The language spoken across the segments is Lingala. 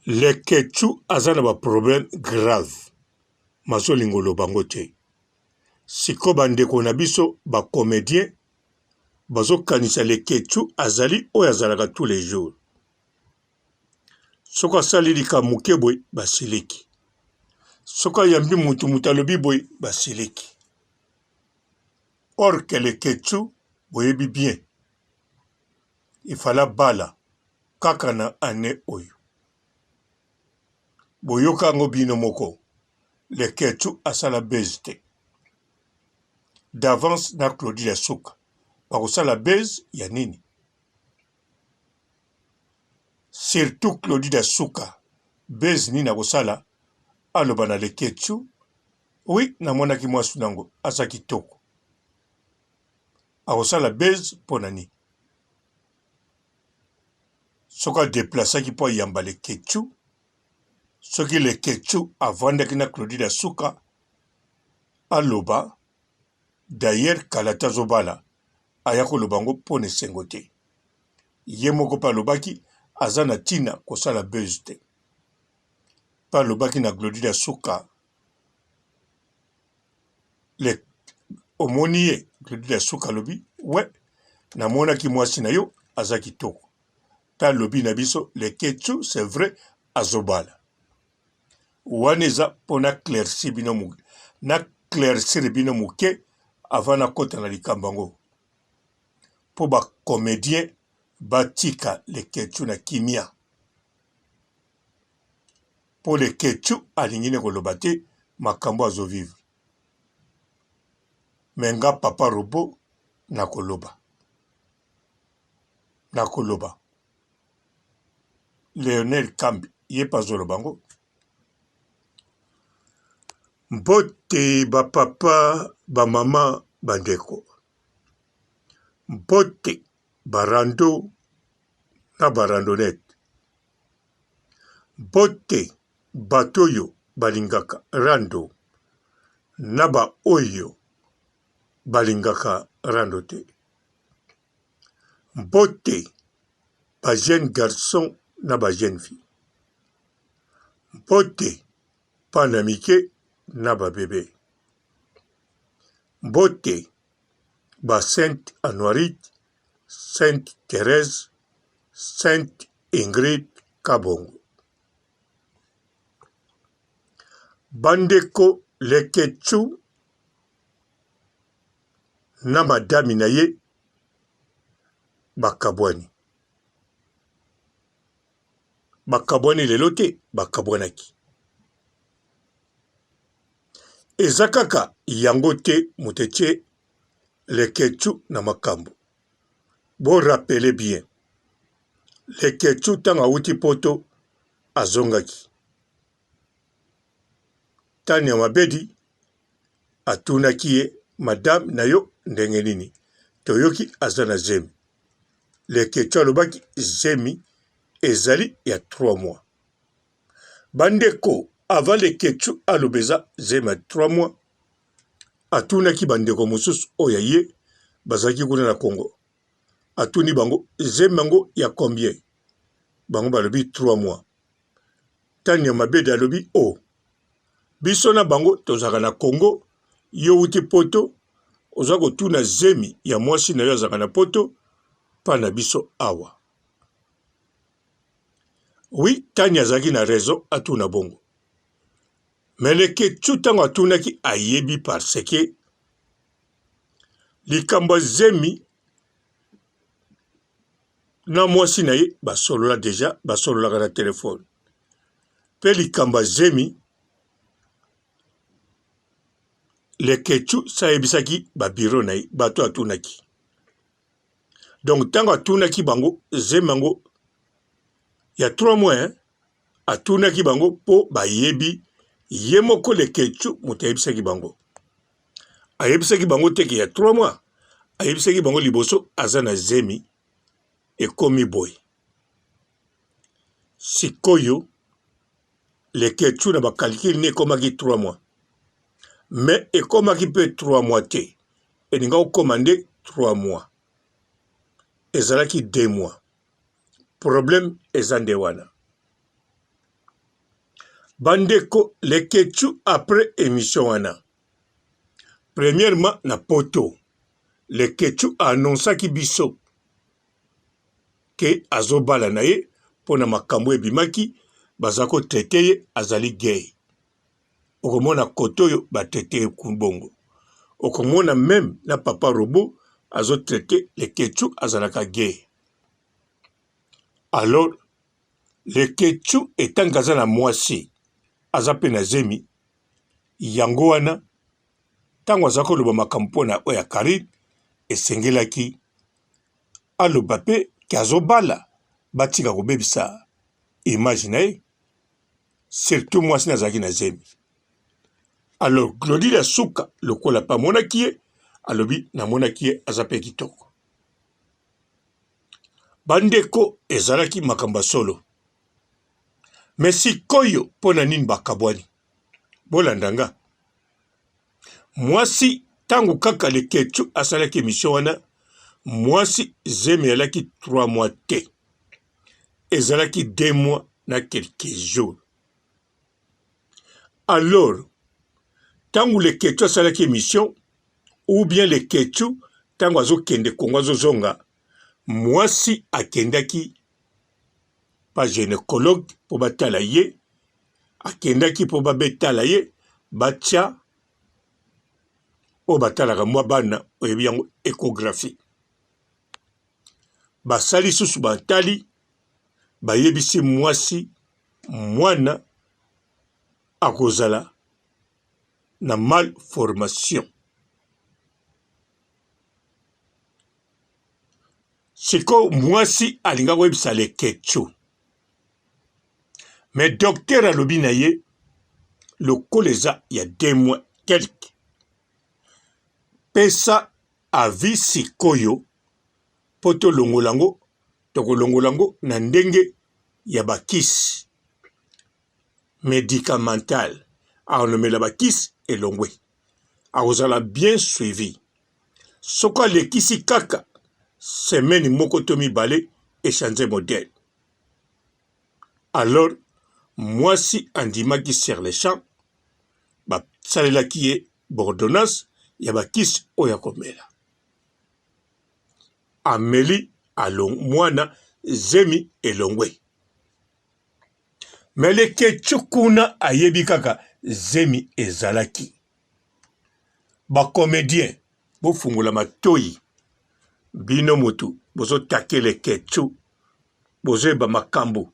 Leketchou aza na ba problème grave mazolinga oloba ngo te sikoyo ba ndeko na biso ba comedien bazokanisa leketchou azali oyo azalaka tous les jours soki asali likambo moke boye basiliki soki ayambi mutu mutu alobi boye basiliki or que leketchou boyebi bien il fallait abala kaka na annee oyo. Boyoka yango bino moko leketchou asala buzz te d'avance na Claudie ya suka bakosala buzz ya nini? Surtout Claudie ya suka buzz nini akosala aloba na leketchou oui namonaki mwasi nango aza kitoko akosala buzz pona nini? Soki a deplasaki po ayamba leketchou soki leketchou avandaki na claudine ya suka aloba d'ailleurs kala te azobala aya koloba yango pona esengo te ye moko pe alobaki aza na tina kosala buzz te pe alobaki na claudine ya suka le omoni ye Claudine ya suka alobi we namonaki mwasi na yo aza kitoko pe alobi na biso leketchou c'est vrai azobala wana eza mpo na claircir bino na claircir bino moke avant nakota na likambo yango mpo ba comedien batika leketchou na kimia Po leketchou alingi ne koloba te makambu azo vivre mais nga papa robot nakoloba nakoloba Leonel kambi ye pe azoloba ngo. Mbote ba papa ba mama ba ndeko mbote ba rando na ba randonnette Mbote bato oyo balingaka rando na ba oyo balingaka rando te. Mbote ba jeunes garçons na ba jeunes filles. Mbote bana mike na ba bebes. Mbote ba Sainte Anuarite, Sainte Therèse, Sainte Ingrid Kabongo. Bandeko Leketchou na madami na ye bakabwani. Bakabwani lelo te, bakabwanaki. Eza kaka yango te moto etie Leketchou na makambo. Bo rappeler bien. Leketchou tango awuti poto azongaki. Tania Mabedi atunaki ye madame na yo ndenge nini? Toyoki aza na zemi. Leketchou alobaki zemi ezali ya 3 mois. Bandeko avant Leketchou aloba eza zemi ya 3 mois atunaki bandeko mosusu oyo ya ye bazalaki kuna na Congo. Atuni bango zemi yango ya combien? Bango balobi 3 mois. Tania Mabedi alobi o oh, biso na bango tozalaka na Congo, yo wuti poto oza kotuna zemi ya mwasi na yo azalaka na poto pa na biso awa. Oui, Tania azalaki na raison atuna bongo. Mais Leketchou ntango atunaki ayebi parce que likambo ya zemi na mwasi na ye basolola deja, basololaka na telefone mpe likambo ya zemi Leketchou sa ayebisaki ba bureau na ye bato atunaki. Donc ntango atunaki bango zemi yango ya 3 mois hein, atunaki bango mpo bayebi ye moko Leketchou moto ayebisaki bango. Ayebisaki bango te ke ya 3 mois, ayebisaki bango liboso aza na zemi ekomi boye. Sikoyo Leketchou na ba calcul ne ekomaki 3 mois. Mais ekomaki mpe 3 mois te. Elinga kokoma nde 3 mois. Ezalaki 2 mois. Problème eza nde wana. Bandeko Leketchou après emission wana premièrement na poto Leketchou a annoncaki biso ke azobala na ye mpo na makambo ebimaki baza ko traite ye azali gay. Okomona kote oyo ba traite ye bongo. Okomona meme na papa robot azo traite Leketchou azalaka gay. Alors Leketchou etant aza na mwasi aza pe na zemi yango wana tango aza koloba makambo mpo na oyo ya Carine esengelaki aloba pe ke azobala batika kobebisa image na ye surtout mwasi na azalaki na zemi. Alors Glody ya suka lokola pe amonaki ye alobi namonaki ye aza pe kitoko. Bandeko ezalaki makambo ya solo. Mais sikoyo mpo na nini bakabwani? Bolanda nga. Mwasi tango kaka Leketchou asalaki emission wana, mwasi zemi elaki 3 mois te. Ezalaki 2 mois na quelques jours. Alors, tango Leketchou asalaki emission ou bien Leketchou tango azokende Congo azozonga, mwasi akendaki pa gynecologue mpo batala ye, akendaki mpo babetala ye, batia oyo batalaka mwa bana, oyebi yango echographie. Basali susu batali, bayebisi mwasi mwana akozala na mal formation. Sikoyo mwasi alinga koyebisa Leketchou mais docteur alobi na ye lokola eza ya deux mois quelque pesa avis sikoyo mpo tolongola yango, tokolongola yango na ndenge ya bakisi medicamental, akomela bakisi elongwe, akozala bien suivi. Soki alekisi kaka semaine moko to mibale echange modèle. Alors mwasi andimaki sur le champ, basalelaki ye bordonnance ya bakisi oyo akomela. Ameli along mwana zemi elongwe. Mais leketchou kuna ayebi kaka zemi ezalaki. Ba comediens bofungola matoyi bino mutu bozo take leketchou bozoyeba makambu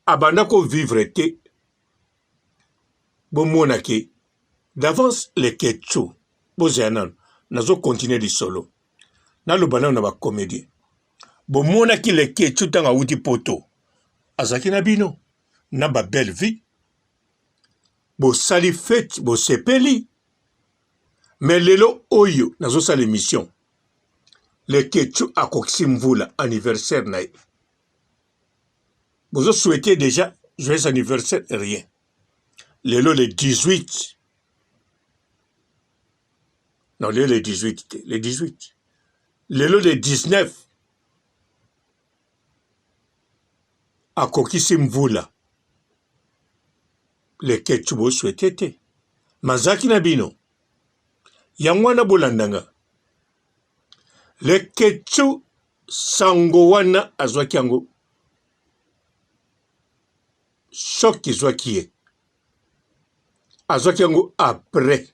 abanda ko vivre te bomona ke d'avance leketchou bozela nanu nazo continuer lisolo naloba nanu na ba comediens bomonaki leketchou ntango awuti poto azalaki na bino na ba belle vie bosali fete bosepeli mais lelo oyo nazosala emission leketchou akokisi mvula anniversaire na ye bozo souhaiter déjà joyeux anniversaire rien lelo le 18 non lelo le 18 te le 18 lelo le 19 akokisi mvula Leketchou bo souhaite te mazaki na bino yango wana bolanda nga Leketchou sango wana azwaki yango choc ezwaki ye azwaki yango après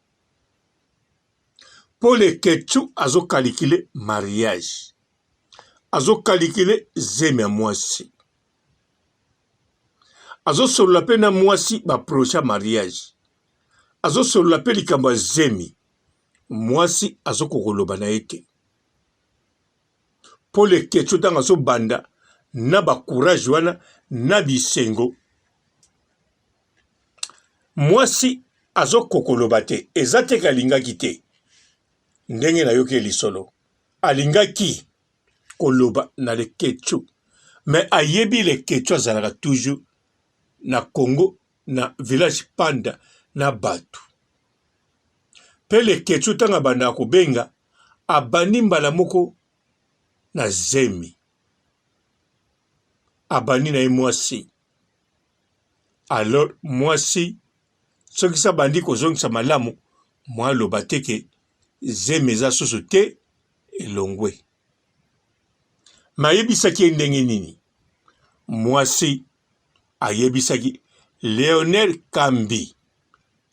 mpo Leketchou azo calculer mariage azo calculer zemi ya mwasi Azosolola pe na mwasi ba projet ya mariage, azosolola pe likambo ya zemi, mwasi azokoka koloba na ye te. Po Leketshou tango azobanda na ba courage wana na bisengo, mwasi azokoka koloba te, eza te ke alingaki te, ndenge nayoki ye lisolo, alingaki koloba na leketchou mais ayebi leketchou azalaka toujours na Congo na village panda na batu pe leketchou ntango abandaka kobenga abandi mbala moko na zemi abandi na ye mwasi. Alors mwasi soki se abandi kozongisa malamu, mwa aloba te ke zemi eza susu te, elongwe. Mais ayebisaki ye ndenge nini? Mwasi ayebisaki Leonel Kambi,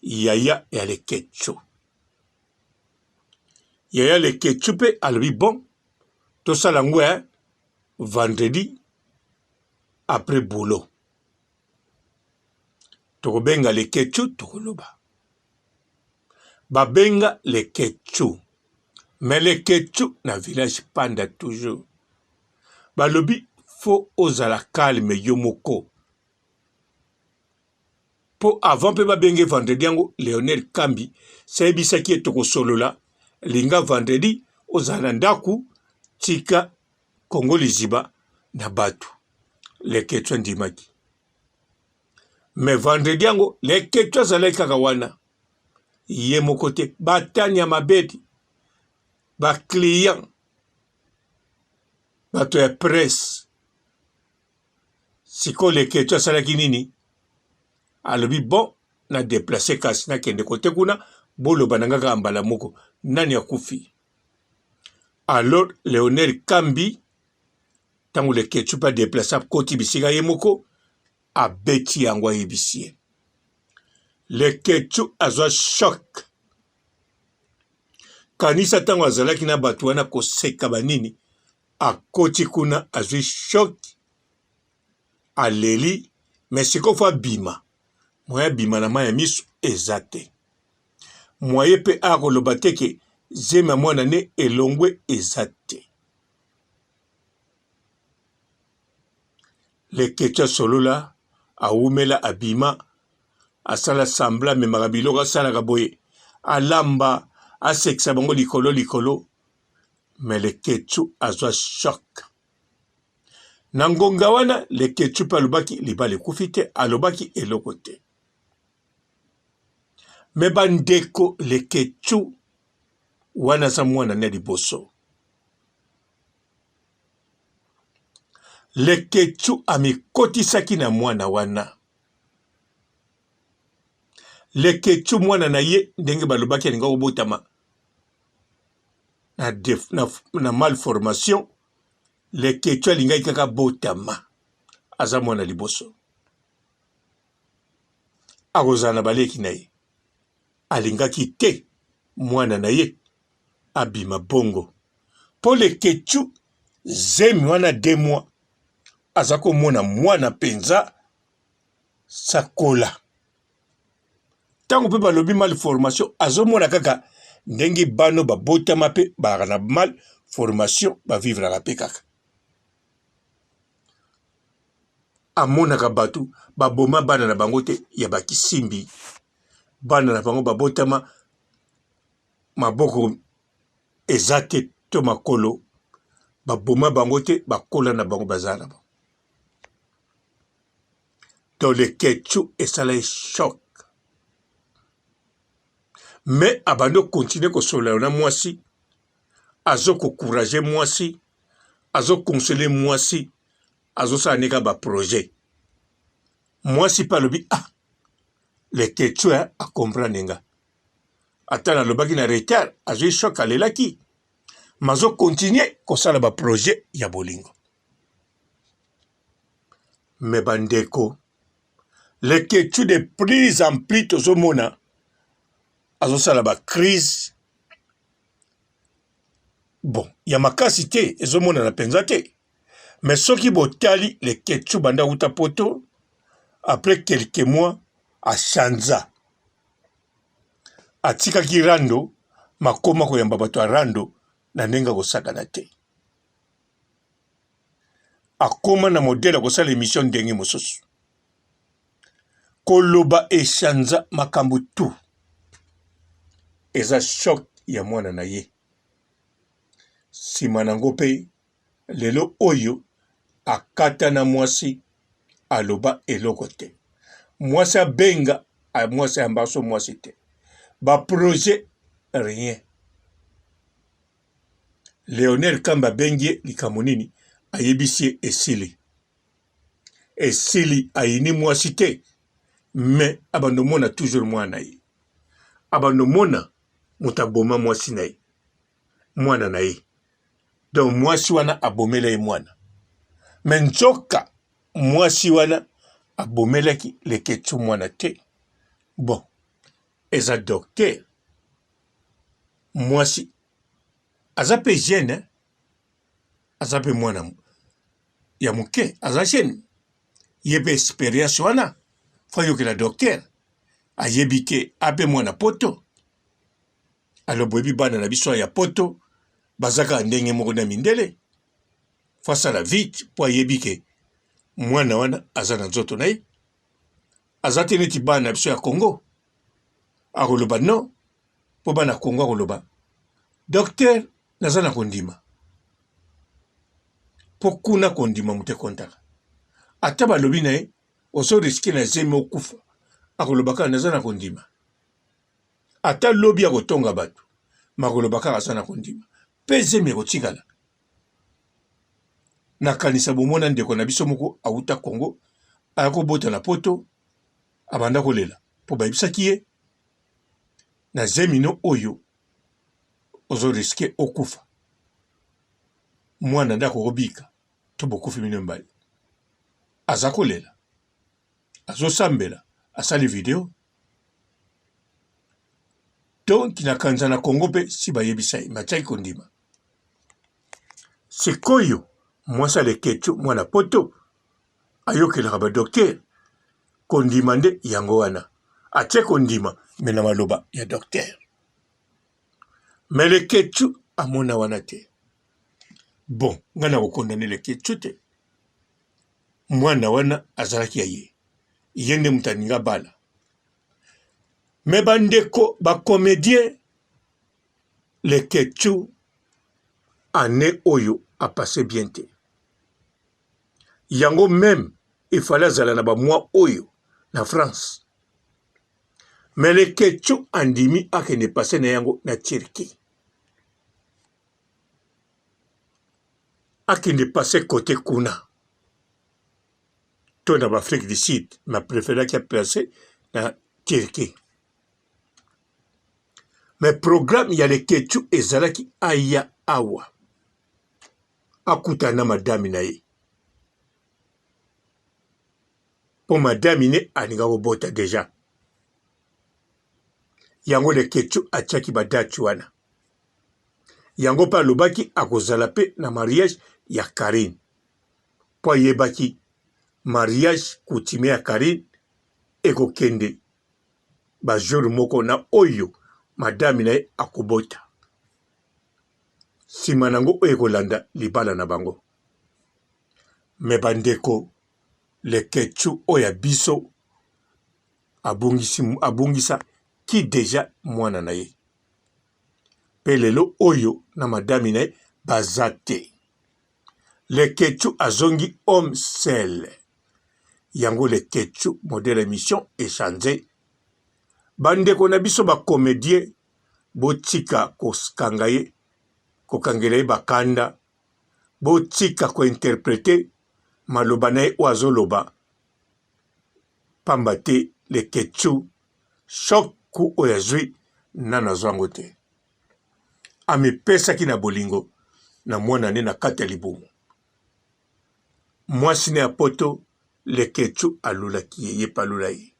yaya ya Leketchou. Yaya Leketchou mpe alobi bon, tosala yango eh, vendredi après boulot. Tokobenga Leketchou, tokoloba. Babenga Leketchou. Mais Leketchou na village Panda toujours. Balobi faut ozala calme yo moko. Po avant pe babenge vendredi yango Leonel Kambi sayebisaki ye tokosolola linga vendredi ozala na ndaku tika Congo liziba na batu. Leketchou andimaki. Mais vendredi yango Leketchou azalaki kaka wana ye moko te batani ya mabedi ba client bato ya presse sikoyo Leketchou asalaki nini alobi bon na deplace kasi nakende kote kuna boloba na nga kaka mbala moko nani akufi alors Leonel Kambi ntango Leketchou mpe adeplace akoti bisika ye moko abeti yango ayebisi ye Leketchou azwa choc kanisa ntango azalaki na bato wana koseka banini akoti kuna azwi choc aleli me sikoyo fo abima moye abima na mai ya miso eza te moye mpe akoloba te ke zemi ya mwana ne elongwe eza te Leketchou asolola awumela abima asala semblant amemaka biloko asalaka boye alamba asekisa bango likolo likolo mais Leketchou azwa choc na ngonga wana Leketchou mpe alobaki libala ekufi te alobaki eloko te me bandeko Leketchou wana aza mwana na liboso Leketchou amikotisaki na mwana wana. Leketchou mwana na ye ndenge balobaki alinga kobotama na, def, na, na malformation. Leketchou alingaki kaka botama, aza mwana liboso, akozala na baleki na ye. Alingaki te mwana na ye abima bongo po leketchou zemi wana deux mois aza komona mwana penza sakola ntango mpe balobi mal formation azomona kaka ndenge bano babotama mpe bazalaka na mal formation bavivraka mpe kaka amonaka bato baboma bana na bango te ya bakisimbi bana na bango babotama maboko eza te to makolo baboma bango te bakola na bango baza na bango donc leketchou esala ye choc mais abandi okontinue kosolola na mwasi azo kocourage mwasi azo console mwasi azosala ndenge ba projet mwasi mpe alobi ah leketchou acomprendre nga ata nalobaki na retard azwi choc alelaki mazo continuer kosala ba projet ya bolingo me bandeko leketchou de plus en plus tozomona azosala ba crise bon ya makasi te ezomonana mpenza te me soki botali leketchou banda wuta poto après quelques mois achanza Atikaki rando makoma koyamba bato ya rando na ndenge ya kosakana te. Akoma na modele ya kosala emission ndenge mosusu. Koloba echanza makambo tout. Eza choc ya mwana na ye. Sima nango pe lelo oyo akata na mwasi aloba eloko te mwasi abenga mwasi ayamba so mwasi te ba projet rien Leonel Kamba abengi ye likambo nini ayebisi ye esili esili ayini mwasi te. Mais abanda omona toujours mwana na ye. Abanda omona moto aboma mwasi na ye, mwana na ye. Donc mwasi wana abomela ye mwana. Mais nzoka mwasi wana abomelaki Leketshou mwana te. Bon, eza docteur. Mwasi aza pe jeune hein? Aza pe mwana ya moke, aza jeune. Ye pe experience wana faut ayokela docteur. Ayebi te ape mwana poto. Alors boyebi bana na biso ya poto baza kaka ndenge moko na mindele. Faut asala vite po ayebi ke mwana wana aza na nzoto na ye. Aza te neti bana na biso ya Congo. Akoloba non po bana Congo akoloba docteur naza na kondima po kuna kondima moto ekontaka ata balobi na ye ozo riske na zemi okufa akoloba kaka naza na kondima ata lobi akotonga bato makoloba kaka aza na kondima mpe zemi ekotikala nakanisa bomona ndeko na biso moko awuta Congo aya kobota na poto abanda kolela mpo bayebisaki ye na zemi no oyo ozo riske okufa mwana nde akokobika to bokufi bino mibale aza kolela azosambela asali video donc na kanza na Congo mpe si bayebisa ye matiaki kondima sikoyo mwasi aleketio mwana poto ayokelaka ba docteur kondima nde yango wana atie kondima me na maloba ya docteur me leketchu amona wana te bon ngai nakokondane leketchu te mwana wana azalaki ya ye ye nde moto alinga bala me bandeko bacomédien leketchu année oyo apasse bien te yango meme il fallait azala na ba mois oyo na France mais leketchou andimi akende passe na yango na Turquie akende passe cote kuna to na baafrique du sud ma préféraki aplace na Turquie mais programme ya leketchou ezalaki aya awa akutana na madame na ye mpo madame ne alinga kobota deja yango leketchu atiaki badate wana yango mpe alobaki akozala mpe na mariage ya Carine mpo ayebaki mariage coutumier ya Carine ekokende bajour moko na oyo madame na ye akobota Sima nango oyo ekolanda libala na bango. Mais ba ndeko leketchou oyo ya biso abungisi abungisa ki dejà mwana na ye. Pe lelo oyo na madame na ye baza te. Leketchou azongi homme seul. Yango leketchou modèle emission echange. Ba ndeko na biso ba comediens Botika kokanga ye, kokangela ye ba kanda, botika ko interpreter maloba na ye oyo azoloba pamba te Leketshou choc coup oyo azui nanu azua yango te. Amipesaki na bolingo na mwana ne na kati ya libumu. Mwasi ne ya poto Leketshou alulaki ye, ye pe alula ye.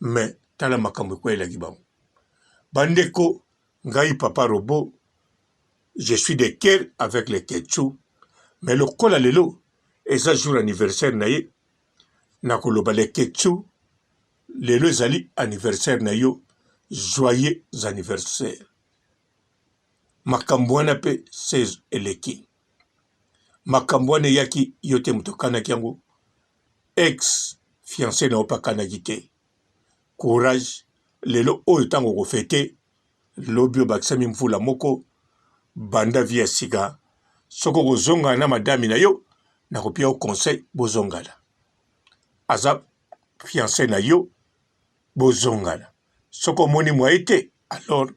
Mais tala makambo ekweyelaki bango. Bandeko ngai papa robot je suis de cœur avec le ketchou mais lokola lelo eza jour anniversaire na ye nakoloba le ketchou lelo ezali anniversaire na yo joyeux anniversaire makambo wana mpe 16 eleki makambo wana eyaki yo te moto okanaki yango ex fiance na yo mpe akanaki te courage lelo oyo ntango okofete lobi obakisami mvula moko banda vie ya sika soki okozongana na madame na yo nakopia yo conseil bozongana aza fiance na yo bozongana soki omoni mwaye te alors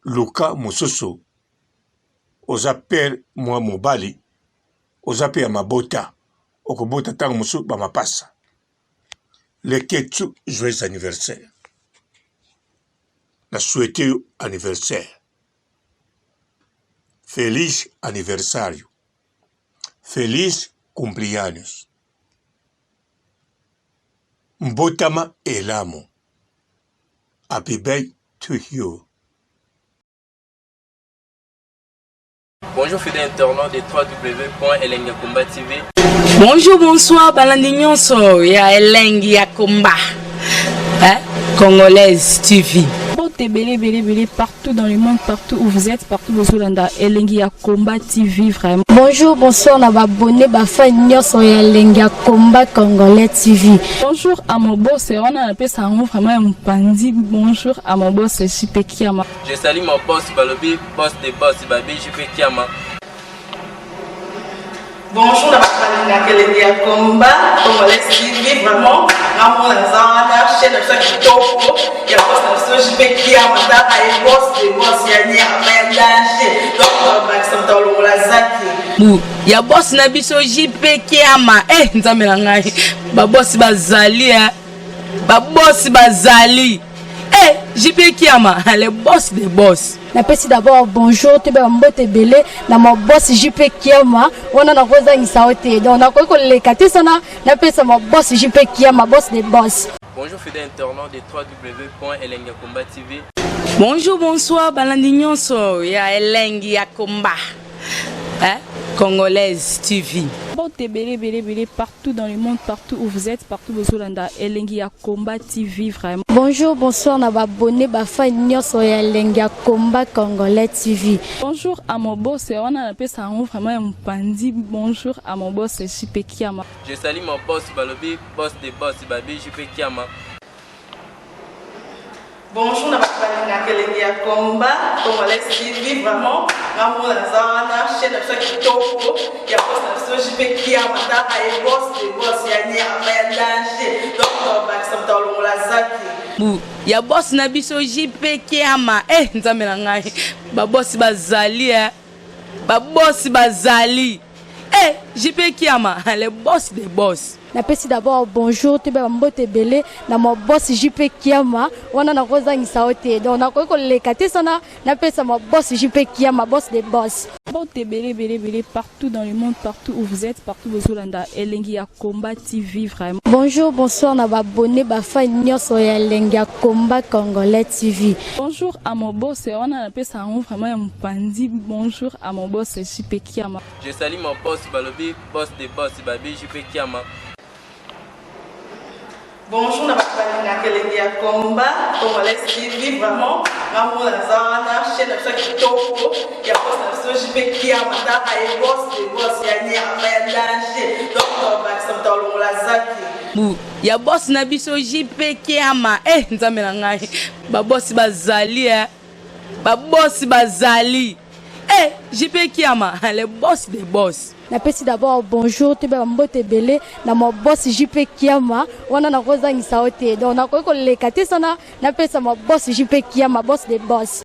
luka mosusu oza pere mwa mobali oza pe ya mabota okobota ntango mosusu bamapasa. Leketchou joyeux anniversaire na souhaite yo anniversaire feliz anniversario feliz cumpleaños mbotama elamu happy birthday to you. Bonjour fidèles internautes de www.elengiyakomba TV. Bonjour, bonsoir, balandi nyonso ya Elengi ya Komba. Hein? Congolaise TV. Mbote ebele ebele ebele partout dans le monde, partout où vous êtes, partout bozolanda Elengi ya Combat TV vraiment. Bonjour, bonsoir na ba abonnés ba fans nyonso ya Elengi ya Combat Congolais TV. Bonjour à mon boss, wana napesa yango vraiment ya mopanzi. Bonjour à mon boss JP Kiama. Je salue mon boss Balobi, boss de boss Babi JP Kiama. Bonjour na bato balingaka elengi ya combat congolais TV vraiment ngamona naza wana chaîne na biso ya kitoko ya boss na biso JP Kiama tala ye boss de boss ya nyama ya danger donc bakisa moto alongola zaki Bu ya boss na biso JP Kiama eh nzambe na ngai ba boss bazali eh ba boss bazali eh JP Kiama le boss de boss. Napesi d'abord bonjour toyeba mbote ebele na ma boss JP Kiama wana nakozangisa yo te donc nakoki koleka te sana napesa ma boss JP Kiama boss de boss. Bonjour fidèles internautes de www.elengiyakomba TV. Bonjour, bonsoir, balandi nyonso ya Elengi ya Komba. Hein? Congolaise TV. Mbote ebele ebele ebele partout dans le monde, partout où vous êtes, partout bozolanda Elengi ya Combat TV vraiment. Bonjour, bonsoir na ba abonnés ba fans nyonso ya Elengi ya Combat Congolais TV. Bonjour à mon boss, wana napesa yango vraiment ya mopanzi. Bonjour à mon boss JP Kiama. Je salue mon boss Balobi, boss de boss Babi JP Kiama. Bonjour na bato balingaka elengi ya combat congolais TV vraiment ngamona naza wana chaîne na biso ya kitoko ya boss na biso JP Kiama tala ye boss de boss ya nyama ya danger donc bakisa moto alongola zaki Bu ya boss na biso JP Kiama eh nzambe na ngai ba boss bazali eh ba boss bazali eh JP Kiama le boss de boss. Napesi d'abord bonjour toyeba mbote ebele na ma boss JP Kiama wana nakozangisa yo te donc nakoki koleka te sana napesa ma boss JP Kiama boss de boss. Mbote ebele ebele ebele partout dans le monde, partout où vous êtes, partout bozolanda Elengi ya Combat TV vraiment. Bonjour, bonsoir na ba abonnés ba fans nyonso ya Elengi ya Combat Congolais TV. Bonjour à mon boss, wana napesa yango vraiment ya mopanzi. Bonjour à mon boss JP Kiama. Je salue mon boss Balobi, boss de boss Babi JP Kiama. Bonjour na bato balingaka elengi ya combat congolais TV vraiment ngamona naza wana chaîne na biso ya kitoko ya boss na biso JP Kiama tala ye boss de boss ya nyama ya danger donc bakisa moto alongola zaki. Bu ya boss na biso JP Kiama eh nzambe na ngai ba boss bazali eh ba boss bazali eh JP Kiama le boss de boss. Napesi d'abord bonjour toyeba mbote ebele na ma boss JP Kiama wana nakozangisa yo te donc nakoki koleka te sana napesa ma boss JP Kiama boss de boss.